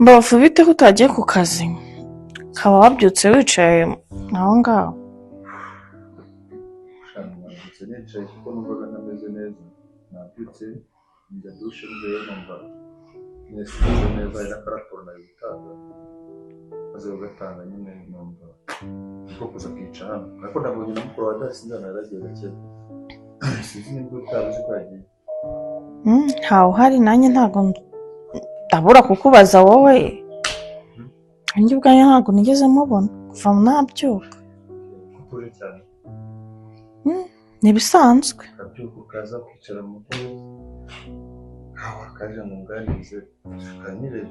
Mbavu, bite ko utagiye ku kazi, ukaba wabyutse wicaye aho ngaho? Nabyutse nicaye kuko numvaga ntameze neza. Nabyutse njya douche, mvuyeyo numva nyine simeze neza. Hari n'akaraporo nari gutanga, maze kugatanga nyine numva niko kuza kwicara hano. Ariko nabonye na mukuru wa Dasi, ndana yaragiye gake, sinzi nibwo utaba uzi ko yagiye. Ntawe uhari, nanjye ntabwo ndabura kukubaza wowe. Nanjye ubwanjye ntabwo nigeze mubona kuva nabyuka. Ko utuje cyane? Ni ibisanzwe. Ukabyuka ukaza ukicara mu ntebe, aho akaje mu nganirize, tuganire,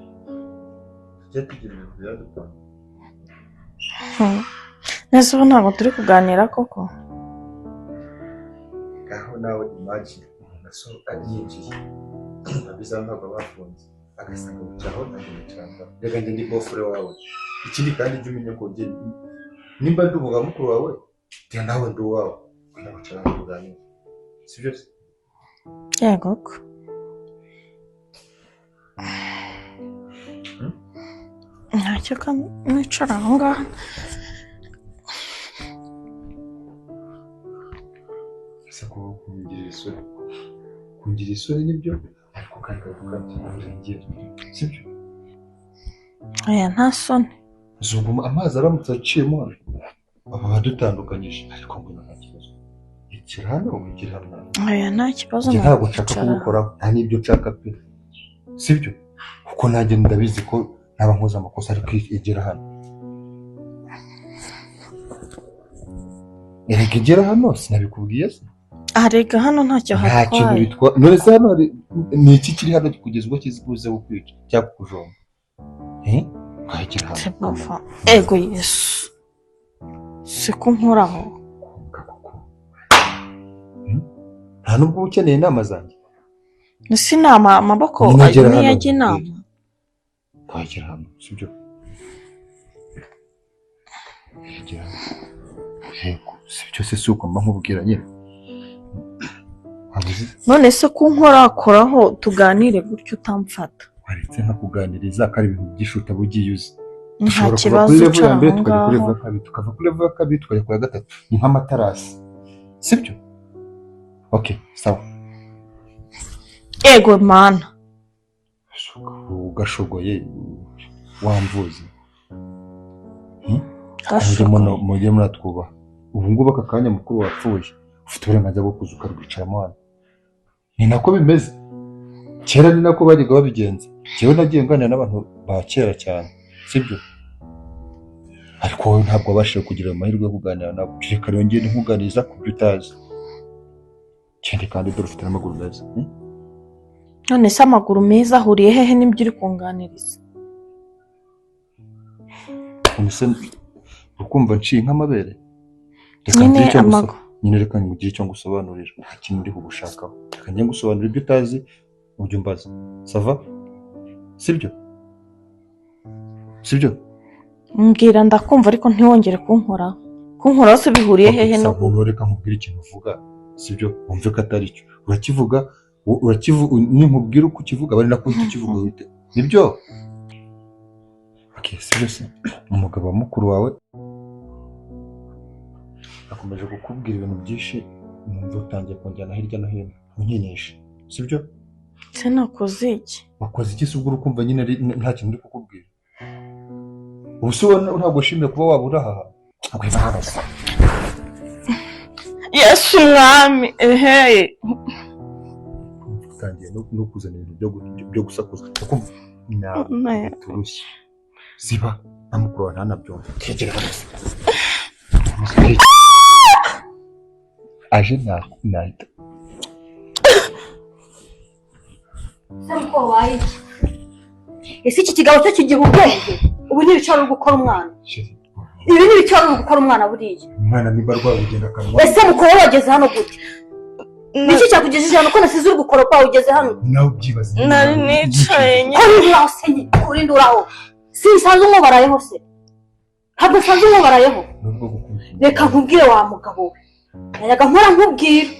tujye tugira ibintu byadupanga. Nese ubu ntabwo turi kuganira koko? Ngaho nawe imagine umuntu asohoka yinjiye, abiza ntabwo bafunze, agasanga wicaho, nanjye nicara ngaho. Reka njye ndi beau-frère wawe. Ikindi kandi, jya umenya ko njye nimba ndi umugabo mukuru wawe, jya nawe ndi uwawe, ngwino wicara hano tuganire, sibyo se? Yego ko. Ntacyo, ka nicara aho ngaho. Ese ko kungirira isoni, kungirira isoni nibyo, ariko kandi kavuga kurengera, sibyo? Oya, nta soni. Zuguma amazi aramutse aciyemo hano baba badutandukanyije, ariko mbona nta kibazo. Icara hano, wigira hano. Oya, nta kibazo. Njye ntabwo nshaka Nakwicara. kugukoraho, nta n'ibyo nshaka pe, sibyo? Kuko nanjye ndabizi ko naba nkoze amakosa, ariko igera hano, erega igera hano, sinabikubwiye se? Arega hano ntacyo Nta kintu hatwaye. bitwa. None se hano ni iki kiri hano kugeza ubwo kibuze kukwica cyangwa kukujomba? Eh, wagera hano. Sebava, ego Yesu, si ko nkoraho. Kunga kuko. Nta nubwo uba ukeneye inama zanjye. Ese inama, amaboko Nyine ayo gera niyo hano. ajya inama? Wagera hano, sibyo? Wagera hano, yego, sibyo se? Si uko mba nkubwira nyine? Waba uzi? None se ko nkorakoraho, tuganire gutyo utamfata? Waretse nkakuganiriza, ko ari ibintu byinshi utaba ugiye uzi. Nta Dushobora kuva kibazo, kuri level ya icara mbere aho tukajya kuri ngaho. level ya kabiri, tukava kuri level ya kabiri tukajya ku ya gatatu. Ni nk'amatarasi, sibyo? Okay, sawa. Ego Mana! Ugashogoye wamvuze. Gashogoye. Mujye muratwubaha. Ubu ngubu aka kanya mukuru wapfuye, ufite uburenganzira bwo kuza ukarwicaramo hano. Ni nako bimeze kera, ni nako bajyaga babigenza. Njyewe nagiye nganira n'abantu ba kera cyane, sibyo? Ariko wowe ntabwo wabashije kugira ayo mahirwe yo kuganira nabo. Reka rero ngende nkuganiriza ku byo utazi. Ikindi kandi dore ufite n'amaguru meza, None se amaguru meza ahuriye hehe n'ibyo uri kunganiriza? None se ukumva nciye nk'amabere? Reka Nyine ngire icyo nguso- amaguru Nyine reka ngire icyo ngusobanurira. Nta kintu ndi kugushakaho. Reka njye ngusobanurira ibyo utazi, ujye umbaza. Ça va, sibyo? Sibyo? Mbwira, ndakumva, ariko ntiwongere kunkoraho. Kunkoraho se bihuriye hehe no Sawa, noneho reka nkubwire ikintu uvuga, sibyo? Wumve ko atari cyo urakivuga, urakivuga, ninkubwira uko ukivuga bari nako uhita ukivuga wite nibyo. Okay, sibyo se? Umugabo wa mukuru wawe akomeje kukubwira ibintu byinshi, numva utangiye kunjyana hirya no hino, unkinisha, sibyo? Se nakoze iki? Wakoze iki se? Ubwo uri kumva nyine nta kintu ndi kukubwira. Ubu se ubona ntabwo wishimiye kuba waba uri aha hantu? Ngwino hano se. Yesu Mwami, ehe! Utangiye no kuzana ibintu byo gusakuza, ukumva ntabwo biturushye. Ziba, na mukuru wawe ntanabyumva. Tegera hano se. Aje nahita Se muko, wabaye iki? Ese iki kigabo cyo kigira ubwenge? Ubu ntibicaro uri gukora umwana? Chérie, Ibi ntibicaro uri gukora umwana buriya? Umwana niba arwaye ugenda akanwa. Ese muko, wowe wageze hano gute? Niki cyakugejeje hano, ko nasize uri gukoropa, ugeze hano? Nawe ubyibaze. Nari nicaye Ko nyine. rindi uraho se nyine, ko rindi uraho? Sinsanzwe nkubarayeho se? Ntabwo nsanzwe nkubarayeho. Nubwo gukunda. Reka nkubwire wa mugabo we, najyaga nkora nkubwira,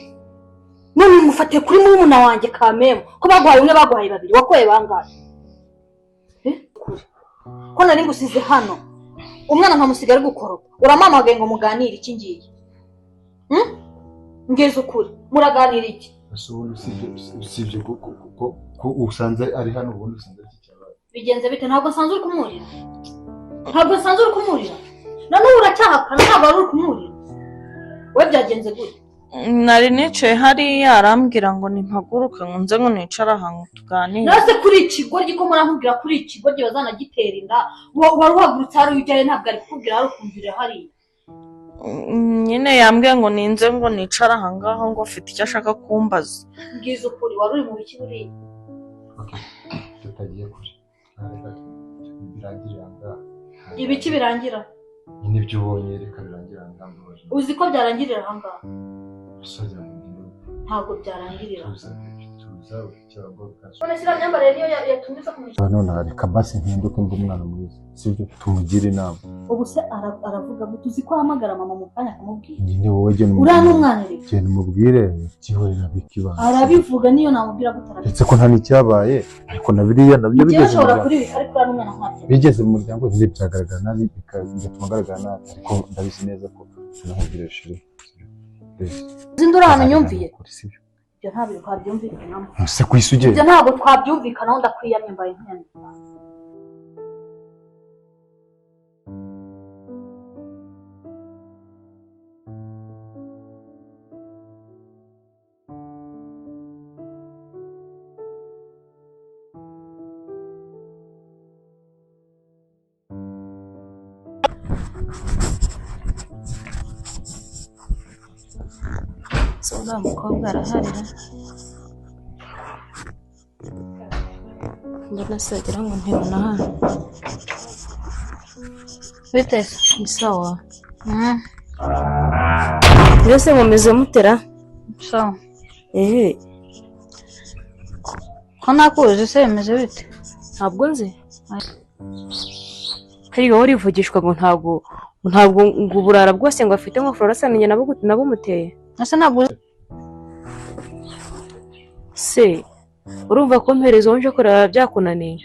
none ngufatiye kuri murumuna wanjye. Kamemu, ko baguhaye umwe, baguhaye babiri, wakoye bangahe? Eh, kure. Ko nari ngusize hano umwana nkamusiga ari gukoropa, uramamagaye ngo muganire iki ngiye? Mbwiza ukuri, muraganira iki? Ese ubundi usibye ko usanze ari hano, ubundi usanze ari iki cyabaye? Bigenze bite? Ntabwo nsanzwe uri kumurira, ntabwo nsanzwe uri kumurira, na n'ubu uracyahakana, ntabwo wari uri kumurira. We byagenze gute? Nari nicaye hariya arambwira ngo nimpaguruke ngo nze ngo nicare ahantu tuganire. Nase kuri ikigoryi ko murankubwira kuri ikigoryi bazanagitera inda, wari uhagurutse hari ujyayo, ntabwo ari kukubwira hari ukumvira hariya. Nyine yambwiye ngo ninze ngo nicare aha ngaho ngo afite icyo ashaka kumbaza. Mbwiza ukuri, wari uri mu biki buriya? Tutagiye kure, birangirira ngaha. Ibiki birangira? Nyine ibyo ubonye reka birangirira aha ngaha. Uzi ko byarangirira aha ngaha? Ntabwo byarangirira. None reka basi mpinduke mbe umwana mwiza, sibyo? Tumugire inama. Ubu se aravuga ngo tuzi ko ahamagara mama mu kanya akamubwira. Nyine wowe genda Uriya ni umwana reka. Genda umubwire gihorera bikibanga. Arabivuga niyo namubwira ko utarabivuga. Ndetse ko nta n'icyabaye, ariko na biriya nabyo bigeze mu muryango. Bigeze mu muryango byagaragara nabi, bigatuma agaragara nabi, ariko ndabizi neza ko sinamubwira shiri. Zindura ahantu nyumviye. Ibyo ntabwo twabyumvikanaho. Ese ku isi ugenda? Ibyo ntabwo twabyumvikanaho, ndakwiyamye mbaye nkenda. Uriya mukobwa araharira mbona se wagira ngo ntibona hano. Bite? Ni sawa. Mbese mumeze mutera? Sawa. Ehe. Ko nakuzi se bimeze bite? Ntabwo nzi. Hari wowe urivugishwa ngo ntabwo ngo uburara bwose ngo afite ngo Florence amenye nabumuteye. Ese ntabwo se urumva ko mpereza wonje kureba byakunaniye?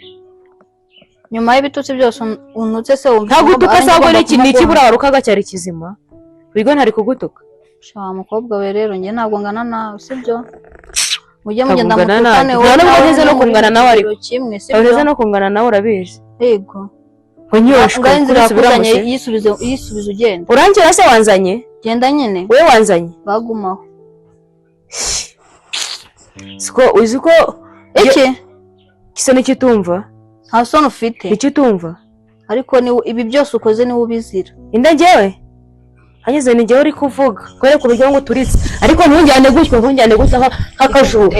Nyuma y'ibitutsi byose unutse se wumva ntabwo utuka se ahubwo ni iki burara ukaga cyari kizima? Wigo ntari kugutuka. Sha mukobwa we rero njye ntabwo ngana nawe, sibyo? Mujye mugenda mutukane wowe. Ntabwo nteze no kungana nawe ariko. Ntabwo no kungana nawe urabizi. Yego. Unyoshwe kurisubiramo yisubize yisubize ugenda. Urangira se wanzanye? Genda nyine. Wewe wanzanye? Bagumaho. Siko uzi ko iki kisa n'ikitumva? Nta soni ufite. Ikitumva? Ariko ni ibi byose ukoze ni ubizira. Inda njyewe? Hanyeze ni njyewe uri kuvuga. Kwereka uburyo ngo turitse. Ariko ntujyane gutyo, ntujyane gutyo nk'akajura.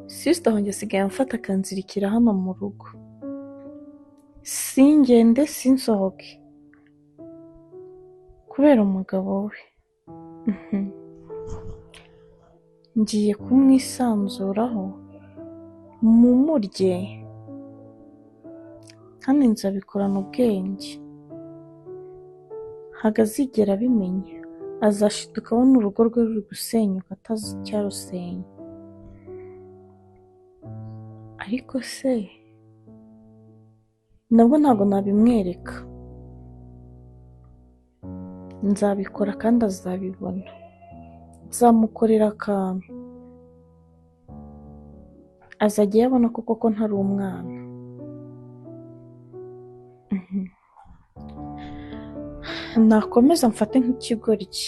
Sister wanjye asigaye amfata akanzirikira hano mu rugo, singende sinsohoke kubera umugabo we. Ngiye kumwisanzuraho mumurye kandi nzabikorana ubwenge, ntabwo azigera abimenya, azashiduka abona urugo rwe ruri gusenyuka atazi icyarusenya. Ariko se nabwo ntabwo nabimwereka, nzabikora kandi azabibona, nzamukorera akantu azajya yabona ko koko ntari umwana. Nakomeza mfate nk'ikigoryi.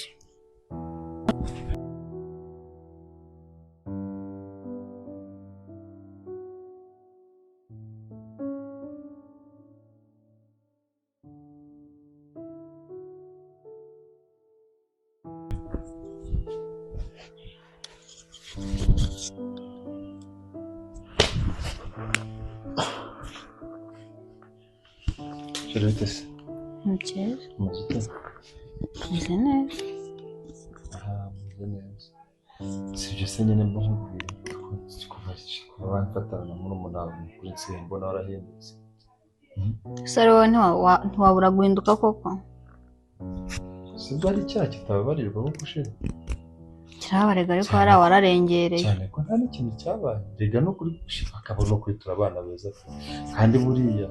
Meze neza. Aha, meze neza. Si ibyo se nyine mba nkubwira kuva kuva bamfatana na murumuna wawe mukuru, nsigaye mbona warahindutse. Ese ari wowe ntiwabura guhinduka koko? Si bwo ari icyaha kitababarirwa kuko chérie. Kirabarega, ariko hariya wararengereye. Cyane ko nta n'ikintu cyabaye rega, no kuri akabona no kuri abana beza pe. Kandi buriya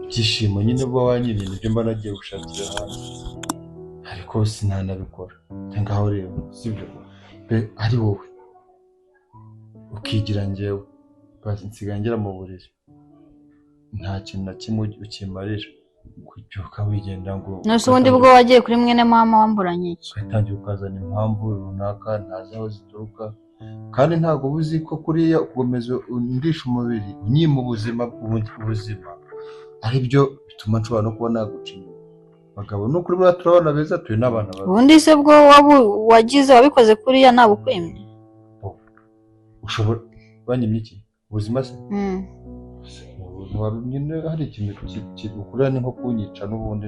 ibyishimo nyine uba wanyiriye nibyo mba nagiye gushakira hanze, ariko sinanabikora. Ngaho rero sibyo pe, ari wowe ukigira njyewe basi nsigaye ngera mu buriri nta kintu na kimwe ukimarira, kubyuka wigenda ngo None ubundi bwo wagiye kuri mwene mama wamburanye iki? Ugatangira ukazana impamvu runaka ntazi aho zituruka, kandi ntabwo uba uzi ko kuriya gukomeza undisha umubiri, unyima ubuzima ari byo bituma nshobora no kuba naguca inyuma. Bagabo ni ukuri buriya turi abana beza, turi n'abana babi. Ubundi se bwo wagize wabikoze kuriya ntabukwimye? Ushobora banyimye iki? Ubuzima se? Mm. Nyine hari ikintu ukurira, ni nko kunyica n'ubundi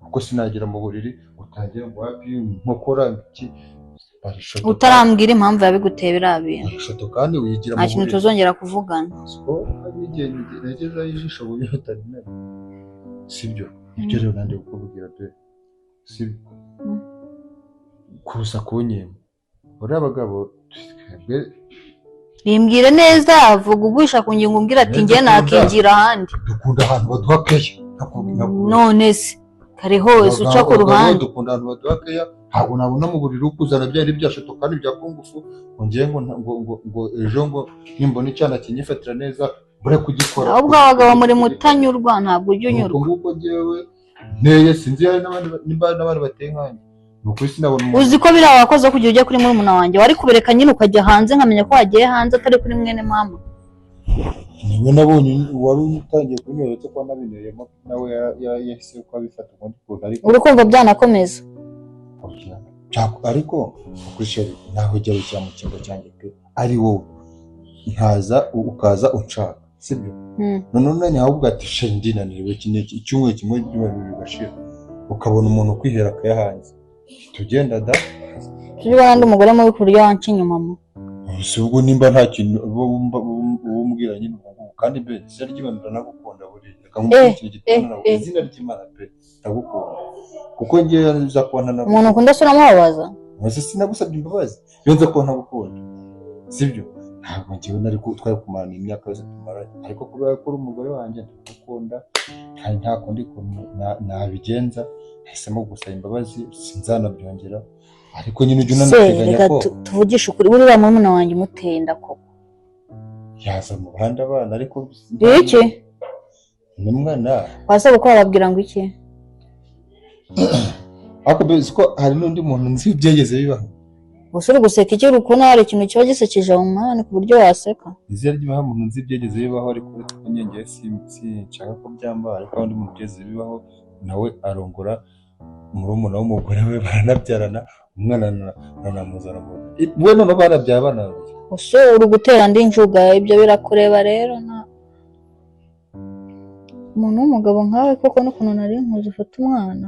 kuko sinagera mu buriri utangira ngo hapi nkokora iki barishoto. Utarambwira impamvu yabiguteye biriya bintu. Barishoto kandi wigira Nta mu kintu buriri. tuzongera kuvugana. Ko hari igihe ntegezaho ijisho buryo utarimena, sibyo? Nibyo rero nanjye kukubwira pe, sibyo? Mm. Kuza kunyima uriya abagabo twebwe. Bimbwire neza, vuga ugwisha ku ngingo, umbwira ati njye nakigira ahandi. Dukunda ahantu baduha keya. None se kare hose uca ku ruhande? Dukunda ahantu baduha keya. Ntabwo nabona mu buriri ukuzana byari byashoto kandi bya kungufu ngo ngiye ngo ejo ngo nimbona icyana kinyifatira neza mbure kugikora. Ahubwo abagabo muri mutanyurwa, ntabwo ujya unyurwa. Nuko nguko njyewe nteye, sinzi hari n'abandi nimba hari n'abandi bateye nkanjye, ni ukuri sinabona umuntu. Uzi ko biriya wakoze kugira ujye kuri murumuna wanjye, wari kubireka nyine ukajya hanze, nkamenya ko wagiye hanze atari kuri mwene mama. Niwe nabonye wari utangiye kunyura, uretse ko nabineyemo nawe yahise ko abifata ukundi kuntu, ariko Uri kumva byanakomeza. Oya. Ariko kuri chérie nawe ujya wishyira mu cyimbo cyanjye pe, ari wowe nkaza ukaza unshaka, sibyo? Mm. Noneho nanjye ahubwo ati chérie ndinaniriwe, iki n'iki, icyumweru kimwe, ibyumweru bibiri bigashira, ukabona umuntu ukwihera akayahanze, tugenda da. Tujye ubona ndi umugore mubi ku buryo wanca inyuma mu Si ubwo nimba nta kintu uba wumva uba umbwira nyine ubwo ngubwo, kandi be izina ry'Imana ndanagukunda buriya, reka nkubwire ikintu gituma izina ry'Imana pe ndagukunda, kuko ngewe nza kuba ntanagukunda. Umuntu ukunda se uramubabaza? Maze sinagusabye imbabazi, iyo nza kuba ntagukunda, sibyo, ntabwo ngewe nari twari kumarana imyaka yose tumaranye, ariko kubera ko uri umugore wanjye ndagukunda, kandi nta kundi kuntu nabigenza, nahisemo gusaba imbabazi, sinzanabyongera, ariko nyine ujya Se unanateganya reka ko tuvugishe ukuri, buriya murumuna wanjye umuteye inda koko? Yaza mu bandi abana, ariko Iki? Ni umwana. Wasaba ko wababwira ngo iki? Ariko uzi ko hari n'undi muntu nzi byegeze bibaho. Gusa uri guseka icyo uri kubona hari ikintu kiba gisekeje mu mwanya ku buryo waseka? Izina ry'Imana, umuntu nzi byegeze bibaho, ariko uretse ko njyewe sinshaka ko byambaho, ariko undi muntu byegeze bibaho nawe arongora murumuna w'umugore we, baranabyarana umwana aranamuzana mu rugo we, noneho barabyaye abana babiri. Gusa uri gutera andi njuga, ibyo birakureba rero. Nta umuntu w'umugabo nkawe koko, n'ukuntu nari nkuzi ufata umwana.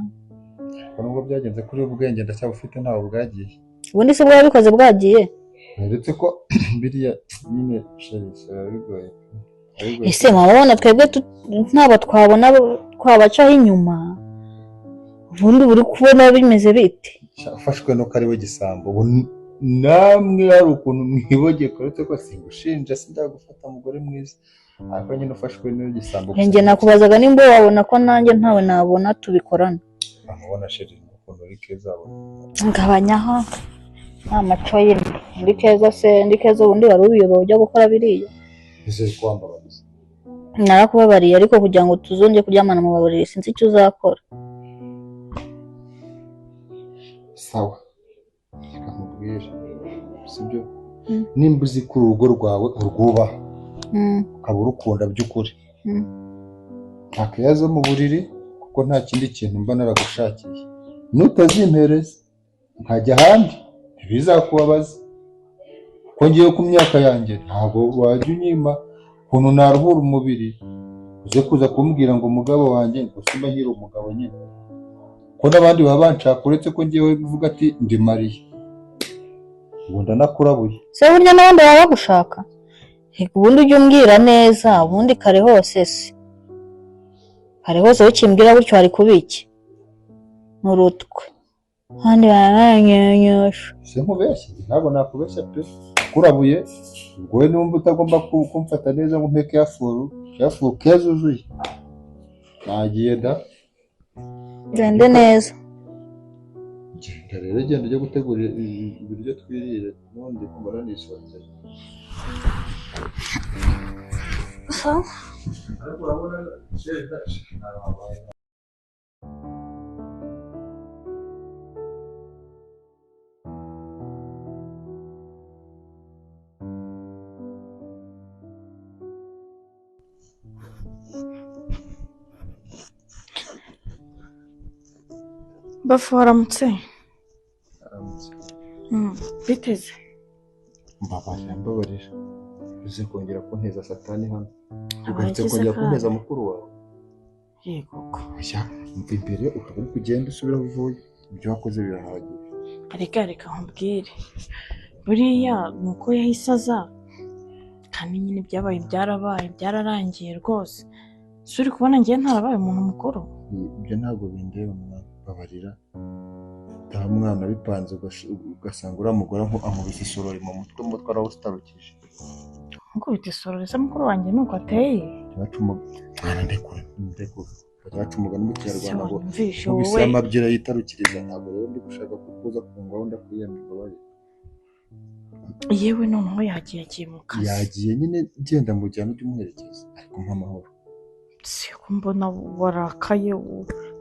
Ariko nubwo byagenze kuri ubu, ubwenge ndacyabufite, ntawe bwagiye. Ubundi se bwo wabikoze bwagiye? Uretse ko biriya nyine chérie biba bigoye, biba bigoye. Ese mwaba ubona twebwe ntabo twabona twabacaho inyuma? Ubundi uri kubona bimeze bite? Ufashwe nuko ari we gisambo ubu namwe hari ukuntu mwibogeka, uretse ko singushinja, sindagufata umugore mwiza, ariko nyine ufashwe n'igisambo gusa. Njye nakubazaga nimba wabona ko nanjye ntawe nabona tubikorana. Amubona chérie ukuntu uri keza abona. Ngabanyaho nta maco ye, ndi keza se? Ndi keza? Ubundi wari ubiyobewe ujya gukora biriya. Ese ko wambabariza? Narakubabariye, ariko kugira ngo tuzongere kuryamana mu buriri sinzi icyo uzakora. Sawa, reka nkubwire, sibyo? Mm. Nimba uzi ko urugo rwawe urwubaha, ukaba urukunda by'ukuri, nta keya mu buriri, kuko nta kindi kintu mba naragushakiye, nutazimpereza nkajya ahandi ntibizakubabaza, kuko ngiye ku myaka yanjye ntabwo wajya unyima ukuntu naruhura umubiri, uze kuza kumbwira ngo umugabo wanjye, ngo simba nkiri umugabo nyine, ko n'abandi baba banshaka, uretse ko ngewe mvuga ati ndi mariye. Ubu ndanakurabuye. Se burya n'abandi baba bagushaka? Reka ubundi ujye umbwira neza, ubundi kare hose se. Kare hose ukimbwira gutyo hari kuba iki? N'urutwe. Kandi baranyenyesha. Se nkubeshye? Ntabwo nakubeshya pe, kurabuye. Ubwo we numva utagomba kumfata neza ngo umpe careful careful care zuzuye, nagiye da. Gende neza. Genda rero, genda ujye gutegura ibiryo twirire, n'ubundi kumara nisonzeye. Sawa. Ariko urabona Bafu, waramutse. Biteze. Mbabarira, mbabarira, uze kongera kunteza satani hano. Ugarutse Abagize kongera kandi. kunteza mukuru wawe. Yego ko. Oya, mva imbere, ukaba uri kugenda usubira aho uvuye. Ibyo wakoze birahagije. Reka reka nkubwire, buriya ni uko yahise aza, kandi nyine ibyabaye byarabaye, byararangiye rwose. Si uri kubona ngewe ntarabaye umuntu mukuru? Ibyo ntabwo bindeba mwana, babarira. Nta mwana bipanze ugasanga uriya mugore ankubise isorori mu mutwe, umutwe arawusitarukije. Nkubita isorori se? Mukuru wanjye ni uko ateye? Mwana, ndekura, ndekura. Baca umugani mu Se Kinyarwanda ngo wanyumvishe nkubise wowe. Amabyira yitarukiriza. Ntabwo rero ndi gushaka ko kuza kungwaho, ndakwiyamye, mbabarira. Yewe, noneho yagiye, agiye mu kazi. Yagiye nyine, genda mujyane ujye umuherekeza, ariko mpa amahoro. Si ko mbona warakaye,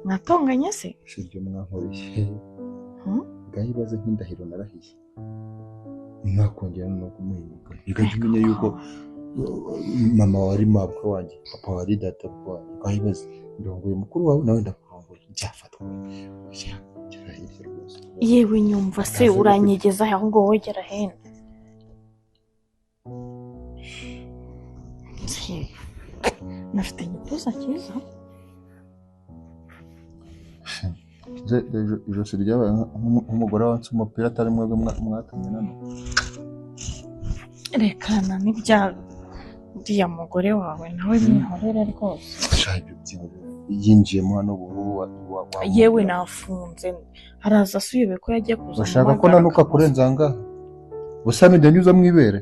mwatonganye se? Si ibyo mwankoreye. Hmm? Ngaho ibaze nk'indahiro narahiye ntakongera no kumuhinduka. Reka jya umenya yuko mama wari mabukwe wanjye, papa wari data wanjye. Ngaho ibaze, ndongoye mukuru wawe, nawe ndakurongoye, byafatwa. Oya, gera hirya rwose. Yewe, nyumva se. Ntazi. Uranyegeza aho, ahubwo wowe gera hino. Si, nafite igituza cyiza. Ijosi ryabaye nk'umugore wansi umupira, atari mwebwe mwatumye nano. Rekana n'ibya uriya mugore wawe, nawe mwihorere rwose. Sha, ibyo byihorere. Yinjiyemo hano ubu ngubu Yewe, nafunze, araza asuyobe ko yagiye kuza. Bashaka ko amuhamagara nanuka akamuza. kurenza aha ngaha, busa nujya nyuza mu ibere.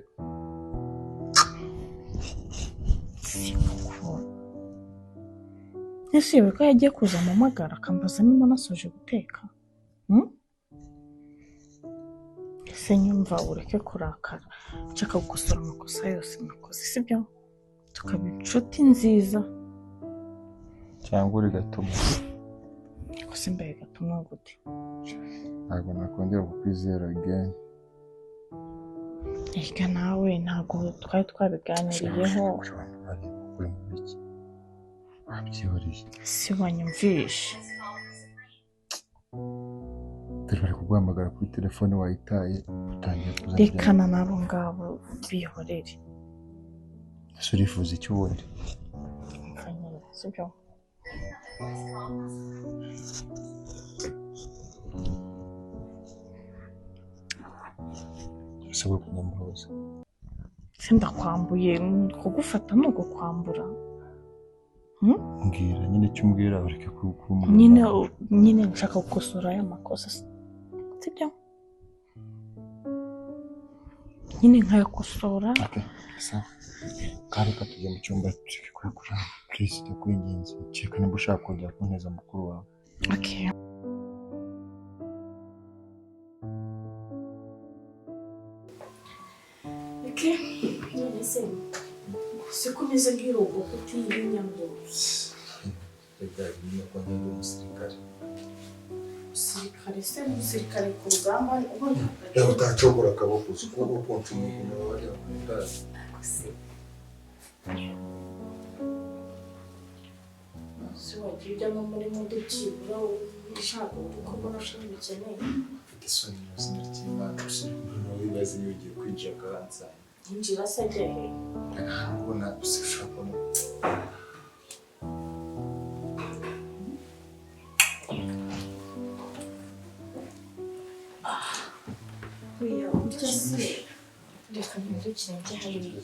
Si kuko ese ko yagiye kuza ampamagara akambaza niba nasoje guteka. Ese nyumva, ureke kurakara, nshaka gukosora amakosa yose nakoze, sibyo? Tukaba inshuti nziza. Cyangwa urigatuma. Ariko se mbaye gatumwa gute? Ntabwo nakongera kukwizera again. Reka nawe, ntabwo twari twabiganiriyeho. Uri mu biki? Wabyihoreye. Si wanyumvishe? Dore bari kuguhamagara kuri telefone wayitaye, utangiye kuzana. Rekana n'abo ngabo, bihorere. Ese urifuza iki ubundi? Umva nyine, sibyo? Ese uri kunyambuza? Se ndakwambuye? Kugufata ni ugukwambura. Mbwira nyine icyo umbwira, ureke kumbwira. Nyine nyine nshaka gukosora aya makosa, sibyo? Nyine nkayakosora. Okay, sawa. Kandi reka tujye mu cyumba tureke kubikora. Please, ndakwinginze. Kereka niba ushaka kongera kunteza mukuru wawe. Okay. Okay. None se siko umeze nk'irobo kutiyinya ngo Reka nyine ko ndi umusirikare. Umusirikare se? Umusirikare ku rugamba ubona? Reba, utacogora akaboko, uzi ukuboko kuncunga ukuntu baba bari bakundana. Se wagiye ujya no muri mudu byibura ushaka kuko mbona ushaka ubikeneye. Mfite isoni mu izina ry'Imana, gusa noneho wibaze niba ugiye kwinjira akahansanga. Yinjira se ajya he? Ubona gusa ushobora kubona. Oya, burya se reka mpindukire njye hariya.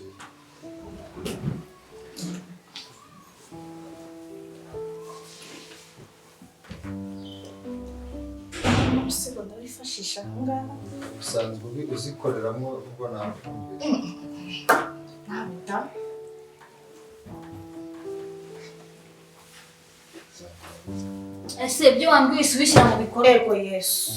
Umusego ndawifashisha aha ngaha. Usanzwe uzikoreramo ubwo nakumvise. Ntabwo da. Ese ibyo wambwiye ubishyira mu bikorwa? Ego Yesu.